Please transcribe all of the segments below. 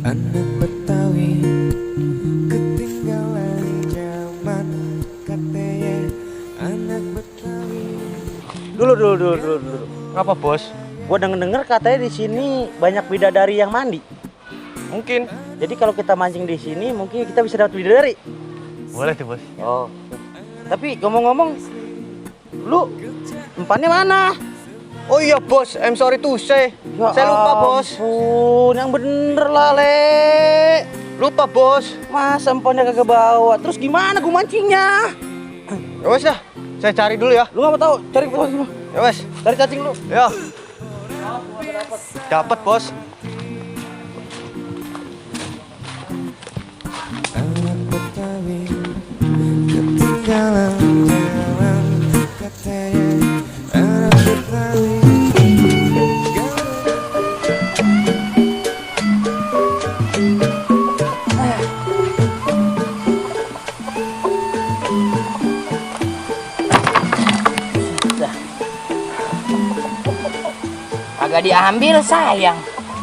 Anak Betawi ketinggalan zaman katanya. Anak Betawi. Dulu. Apa bos? Gua denger katanya di sini banyak bidadari yang mandi. Mungkin. Jadi kalau kita mancing di sini mungkin kita bisa dapat bidadari. Boleh tuh bos. Oh. Tapi ngomong-ngomong, lu umpannya mana? Oh iya bos, I'm sorry to say. Saya lupa bos. Ampun, yang bener lah Le. Lupa bos. Masa umpannya kagak bawa? Terus gimana gua mancingnya? Ya wes dah, saya cari dulu ya. Lu nggak mau tahu? Cari ke sana. Ya wes, Cari cacing lu. ya. Dapat bos. Anak Betawi ketinggalan zaman katanya. Anak Betawi. Agak diambil sayang,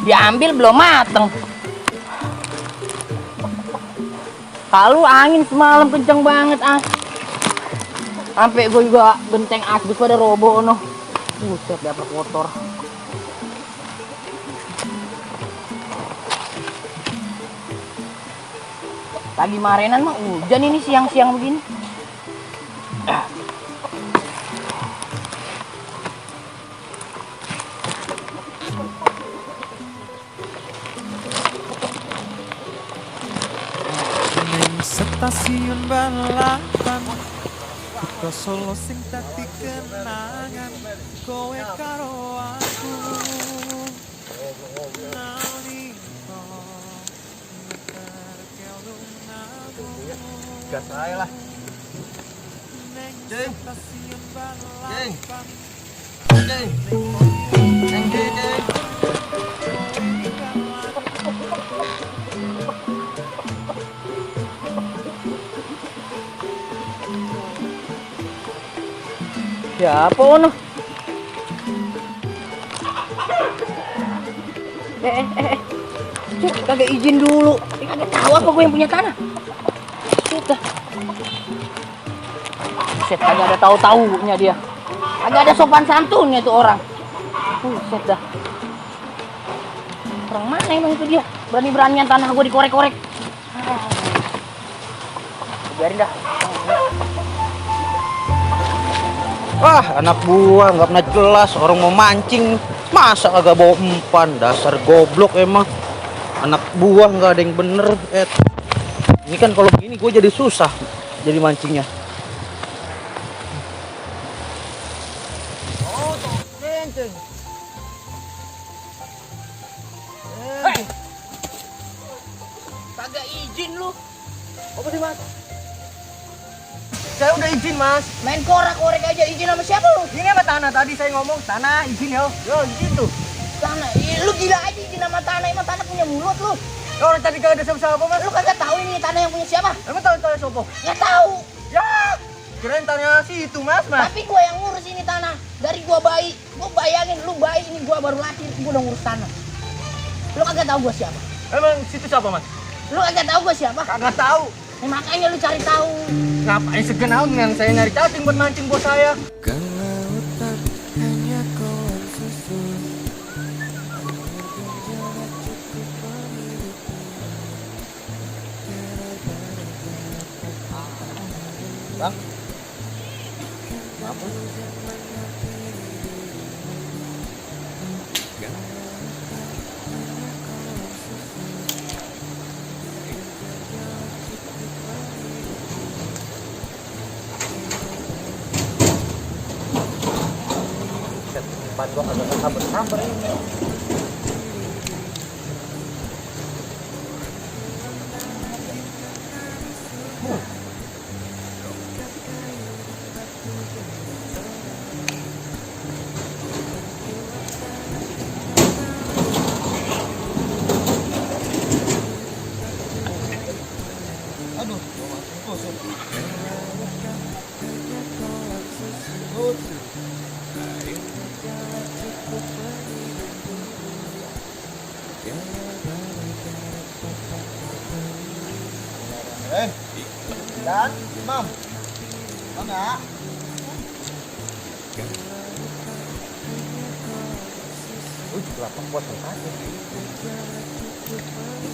diambil belum mateng. Kalau angin semalam kenceng banget sampai gue juga genteng asbes pada roboh no. Buset dapat kotor. Pagi marenan mah hujan ini siang-siang begini. Stasiun balapan Kota Solo sing dadi kenangan kowe karo aku. Gas saya lah. Cing. Cing. Ya apa ono? Cuk, kagak izin dulu. Kagak tahu apa gue yang punya tanah. Sudah. Buset, kagak ada tahu-taunya dia. Kagak ada sopan santunnya tuh orang. Buset dah. Orang mana emang itu dia? Berani-beranian tanah gue dikorek-korek. Biarin dah. Wah, anak gua nggak pernah jelas orang mau mancing, masa kagak bawa umpan, dasar goblok emang. Anak buah nggak ada yang bener. Ini kan kalau begini gua jadi susah jadi mancingnya. Kagak izin lu. Apa sih mas? Saya udah izin mas. Main korak-korek aja, izin sama siapa lu? Ini apa tanah tadi saya ngomong tanah izin ya. Yo izin tuh. Tanah, lu gila aja izin sama tanah, emang tanah punya mulut lu. Orang tadi gak ada siapa-siapa mas. Lu kagak tahu ini tanah yang punya siapa? Emang tahu sopo? Nggak tahu. Ya, kirain tanya si itu mas. Tapi gua yang ngurus ini tanah. Dari gua bayi, gua bayangin lu bayi ini gua baru lahir, gua udah ngurus tanah. Lu kagak tahu gua siapa? Emang situ siapa mas? Lu kagak tahu gua siapa? Kagak tahu. Makanya lu cari tahu. Ngapain segenau dengan saya nyari cacing buat mancing bos saya? Ke lautan hanya kolam susu. Bang? Depan gua kagak sabar ini. Dan, Mam. Mana? Lapak buat tadi.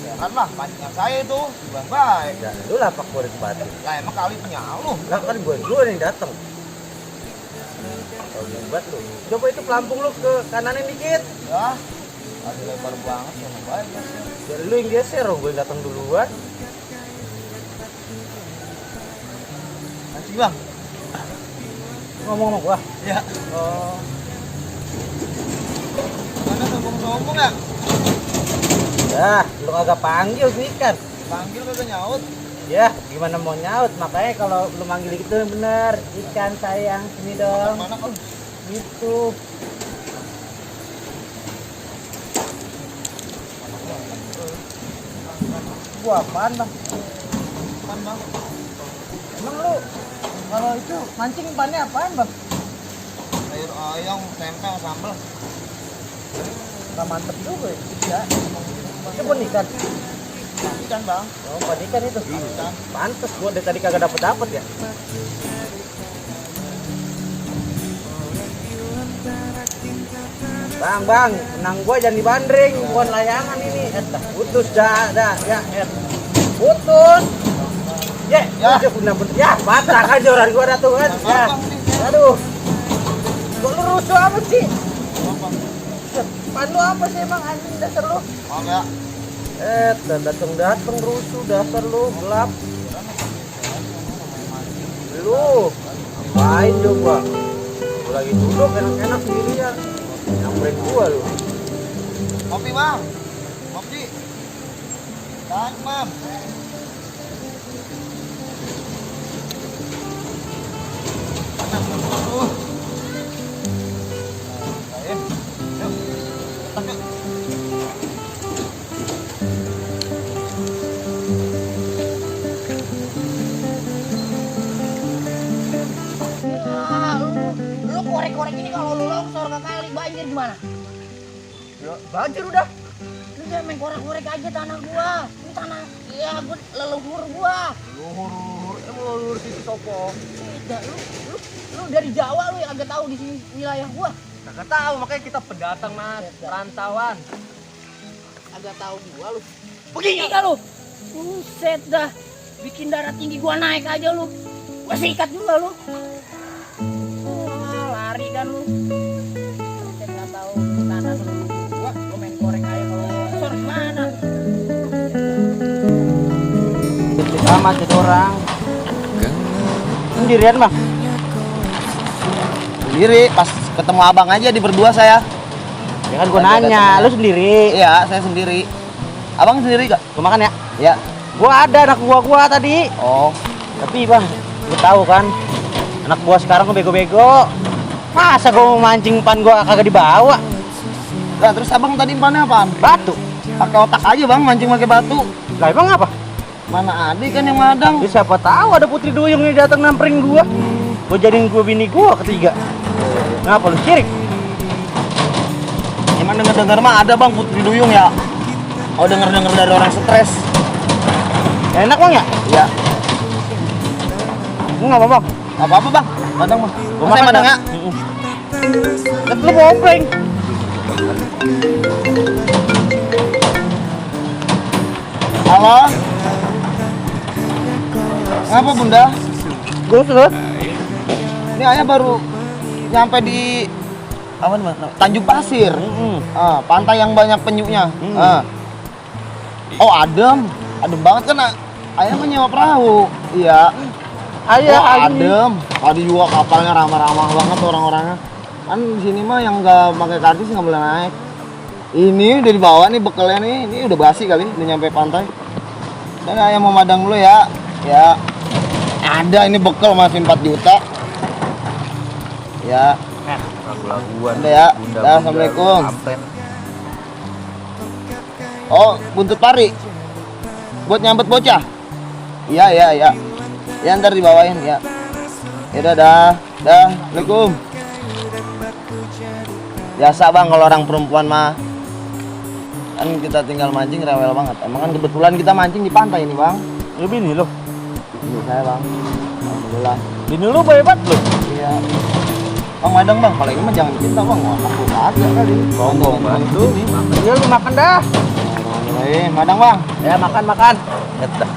Jangan lah, pancing saya itu. Baik. Dan lu lapak buat tempatnya. Lah emang kali punya lu. Lah kan gue dulu yang datang. Kalau buat lu. Coba itu pelampung lu ke kanannya dikit. Ya. Ada lebar banget sama baik. Jadi lu yang geser, gue yang datang duluan. Masih bang. Ngomong sama gua? Iya. Oh. Mana ngomong ya? Ya, lu kagak panggil sih kan? Panggil kagak nyaut. Ya, gimana mau nyaut? Makanya kalau lu manggil gitu yang bener. Ikan sayang, sini dong. Mana kan? Gitu. Gua apaan bang? Apaan bang? Emang lu kalau itu mancing pannya apaan bang? Sayur ayam, tempe, sambal. Nggak mantep juga ya? Itu pun ikan? Ikan bang. Oh, bukan ikan itu? Ikan. Pantes gua dari tadi kagak dapet ya? Bang, tenang gua jangan dibandring, bukan layangan ini. Putus dah, ya, putus. Ya, ya, patah kan joran gua dah tuh kan. Ya. Aduh. Kok lu rusuh apa sih? Pan lu apa sih emang anjing dasar lu? Oh ya. Dateng rusuh dasar lu, gelap. Lu ngapain coba? Gua lagi duduk enak-enak sendirian. Nyamperin gua lu. Kopi bang. Kopi. Dan mam. Lu korek-korek ini kalau lu longsor ke kali banjir gimana? Ya, banjir udah. Lu jangan main korek-korek aja tanah gua. Ini tanah, ya gua leluhur gua. Leluhur, leluhur sisi sopo. Beda, lu dari Jawa lu yang agak tahu di sini wilayah gua. Kagak tahu, makanya kita pendatang mas, perantauan. Agak tahu gua lu. Begini kan lu. Buset dah. Bikin darah tinggi gua naik aja lu. Gua sikat juga lu. Lari kan lu. Saya nggak tahu tanah lu main korek aja kalau longsor gimana? Sama jadi orang. Sendirian bang? Sendiri, pas ketemu abang aja di berdua saya. Ya kan gua nanya, lu sendiri? Iya, saya sendiri. Abang sendiri gak? Gua makan ya? Iya. Gua ada anak gua tadi. Oh. Tapi bang, lu tahu kan, anak gua sekarang bego-bego. Masa gua mau mancing pan gua kagak dibawa? Nah, terus abang tadi pannya apaan? Batu. Pakai otak aja bang, mancing pakai batu. Lah emang apa? Mana ada kan yang madang? Ya, siapa tahu ada Putri Duyung nih datang nyamperin gua. Gua jadiin gua bini gua ketiga. Ngapa lu sirik? Emang denger-denger mah ada bang Putri Duyung ya? Oh denger-denger dari orang stres. Ya, enak bang ya? Iya. Enggak apa bang? Gak apa-apa bang, madang mah. Gua Saya makan madang ya? Tapi lu ngobreng. Halo? Ngapa bunda? Gua sudah. Ini ayah baru nyampe di apa namanya? Tanjung Pasir. Pantai yang banyak penyunya. Oh adem banget kan? Ayah mah nyewa perahu. Iya. Ayah adem. Tadi juga kapalnya ramah-ramah banget orang-orangnya. Kan di sini mah yang nggak pakai karcis nggak boleh naik. Ini udah dibawa nih bekalnya nih. Ini udah basi kali, udah nyampe pantai. Dan ayah mau madang dulu ya. Ya. Ada ini bekal masih 4 juta. Ya. lagu-laguan. Udah ya. Dah, assalamualaikum. Oh, buntut pari. Buat nyambet bocah. Iya. Ya ntar dibawain ya. Ya dah. Assalamualaikum. Biasa bang kalau orang perempuan mah. Kan kita tinggal mancing rewel banget. Emang kan kebetulan kita mancing di pantai ini bang. Ya bini loh. Ini saya bang. Alhamdulillah. Bini lu hebat lu. Iya. Bang Madang bang, kalau ini mah jangan cinta bang. Wah, aku kagak kali. Gonggong bantu. Iya lu makan dah. Madang bang. Ya makan. Ya dah.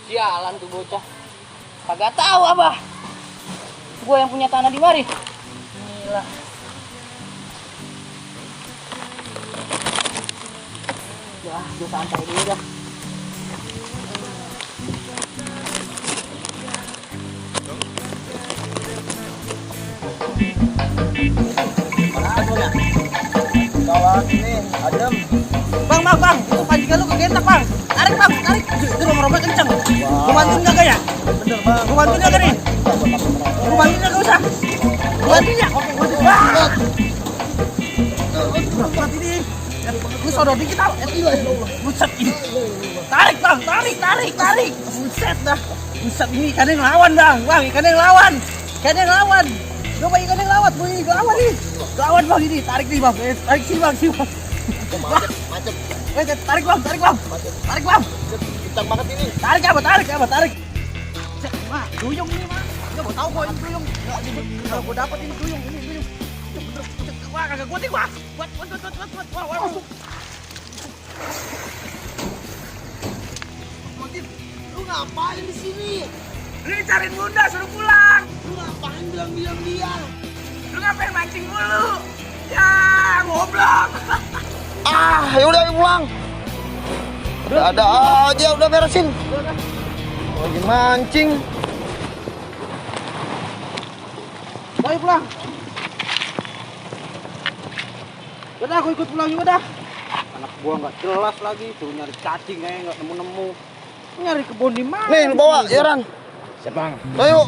Sialan tuh bocah. Kagak tahu abah. Gua yang punya tanah di mari. Gila. Ya, gua santai dulu dah. Kalau ini adem. Bang, itu pancingan lu kagak enak, Bang. Tarik. Itu nomor kencang. Gua bantuin kagak ya? Bener bang. Gua bantuin kagak nih? Gua bantuin kagak usah? Gua bantuin ya? Berat ini. Lu sodor dikit tau. Buset ini. Tarik, Bang. Tarik. Buset dah. Buset ini ikannya ngelawan, Bang. Bang, ikannya ngelawan. Coba ikannya ngelawan. Ngelawan nih. Ngelawan, Bang, ini. Tarik nih, Bang. Tarik sini, Bang. Macet. Tarik, Bang. Kencang banget ini. Tarik. Cek, mah, duyung ini, mah. Enggak mau tahu kok ini duyung. Enggak gua dapat ini duyung. Bener. Wah, kagak kuat nih, Wah. Kuat. Wah. Motif, lu ngapain di sini? Ini cariin bunda, suruh pulang. Lu ngapain bilang dia? Lu ngapain mancing mulu? Ya, goblok. Yaudah ayo pulang. Ada aja, udah beresin. Lagi mancing. Ayo pulang. Udah, aku ikut pulang juga dah. Anak gua nggak jelas lagi, suruh nyari cacing kayak nggak nemu. Nyari kebun di mana? Nih, lu bawa, Yoran. Siap, Bang. Ayo.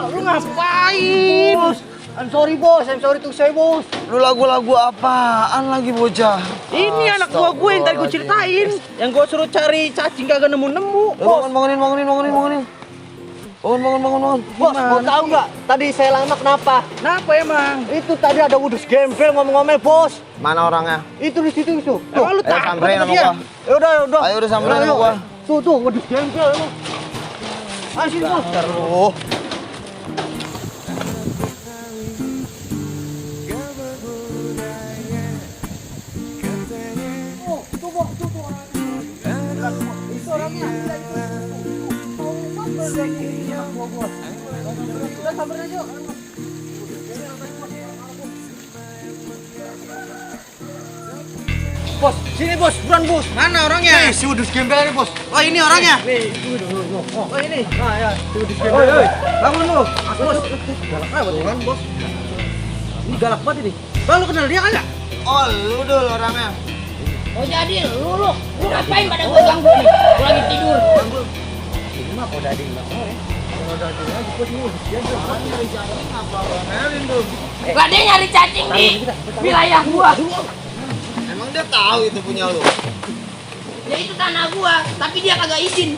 Lu ngapain? I'm sorry to say, bos. Lu lagu-lagu apaan lagi bocah? Ini anak gua yang tadi gua ceritain. Yang gua suruh cari cacing kagak nemu-nemu. Bangunin. Bangun. Bos, mau tahu nggak? Tadi saya lama kenapa? Kenapa emang? Itu tadi ada udus gembel ngomel-ngomel, bos. Mana orangnya? Itu di situ itu. Tuh, lu takut samperin sama dia. gua. Udah. Ayo udah samperin sama gua. Tuh, udus gembel lu. Ayo sini, bos. Terus. Bos, sini bos, buruan bos. Mana orangnya? Si udus gembel nih bos. Oh ini orangnya. Nih, Oh ini. Nah ya, si udus gembel. Bangun lu. Bos. Galak banget kan bos. Ini galak banget ini. Bang, lu kenal dia kan nggak? Oh, lu dulu orangnya. Oh jadi lu ngapain pada gua ganggu nih? Gua lagi tidur. Ini mah kok dading nggak mau ya. Kalau dading aja bos ini udus gembel. Gua dia nyari cacing di wilayah gua. Emang dia tahu itu punya lu? Ya itu tanah gua, tapi dia kagak izin.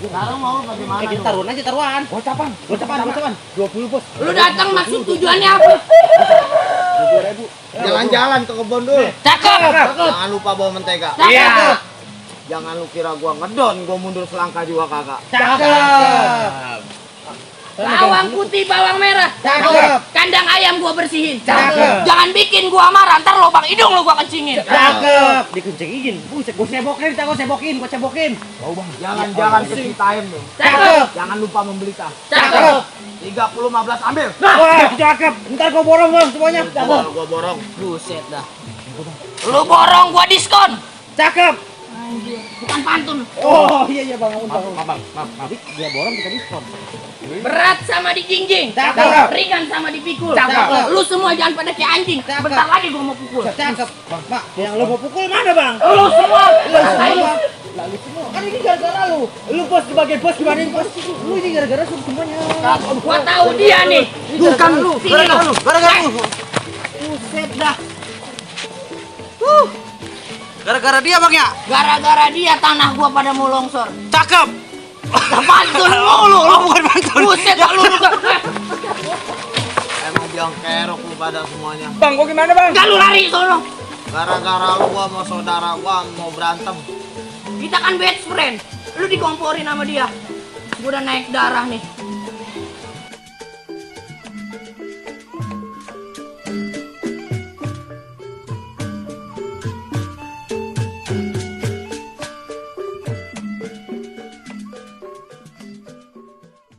Sekarang mau bagaimana? Kita taruhan. Gocapan. 20 bos. Lu datang maksud tujuannya apa? 2.000. Jalan-jalan ke kebun dulu. Cakep. Jangan lupa bawa mentega. Cakep. Jangan lu kira gua ngedon, gua mundur selangkah juga kagak. Cakep. Bawang putih, bawang merah. Cakep. Kandang ayam gua bersihin. Cakep. Jangan bikin gua marah, ntar lubang hidung lu gua kencingin. Cakep. Dikencingin. Buset, gua cebokin. Jalan-jalan ke Citayam lu. Cakep. Jangan lupa membeli tas. Cakep. 30-15 ambil. Wah, cakep. Ntar gua borong bang semuanya. Kalau gua borong. Buset dah. Lu borong gua diskon. Cakep. Anjir. bukan pantun. Oh iya bang, bang. Tapi dia borong kita diskon. Berat sama dijingjing, Cakep. ringan sama dipikul. Cakep. Lu semua jangan pada kayak anjing. Cakep. Bentar lagi gua mau pukul. Cakep. Bang, Pak, yang lo mau pukul mana bang? Lu semua. Ayo. Lalu semua. Kan ini gara-gara lu. Lu bos sebagai bos gimana ini bos? Lu ini gara-gara semuanya. Gua tahu dia nih. Bukan lu, Sini lu. gara-gara lu. Buset dah. Gara-gara dia bang ya. Gara-gara dia tanah gua pada mau longsor. Cakep. Pantun mulu. Oh, bukan pantun. Buset dah lu juga. Emang biang kerok lu pada semuanya. Bang, gua gimana bang? Enggak lu lari sono. Gara-gara lu gua sama saudara gua mau berantem. Kita kan best friend. Lu dikomporin sama dia. Gua udah naik darah nih.